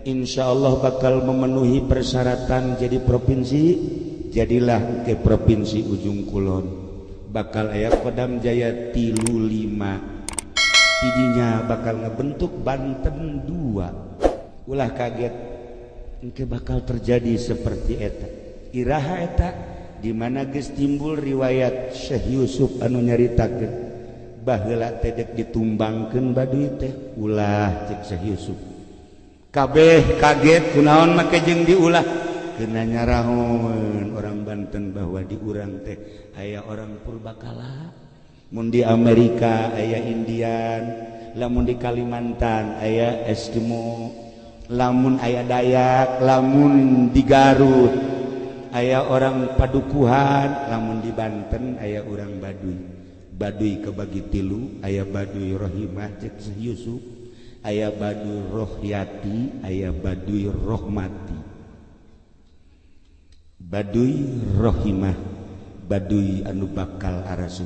Insya Allah bakal memenuhi persyaratan jadi provinsi. Jadilah ke provinsi Ujung Kulon, bakal aya Kodam Jaya 35, tidinya bakal ngebentuk Banten 2. Ulah kaget, engke bakal terjadi seperti eta. Iraha eta? Di mana geus timbul riwayat Syekh Yusuf anu nyaritakeun baheula teh dek ditumbangkeun Baduy teh. Ulah, cek Syekh Yusuf. Kabeh kaget, kunaon make jeung diulah? Kena nyarahoeun orang Banten bahwa di urang teh aya orang purbakala. Mun di Amerika aya Indian, lamun di Kalimantan aya Eskimo, lamun aya Dayak, lamun di Garut aya orang Padukuhan, lamun di Banten aya orang Baduy. Baduy kebagi tilu, aya Baduy Rohimah cek Syekh Yusuf, aya Baduy Rohyati, aya Baduy Rohmati. Baduy Rohimah, Baduy anu bakal arasup.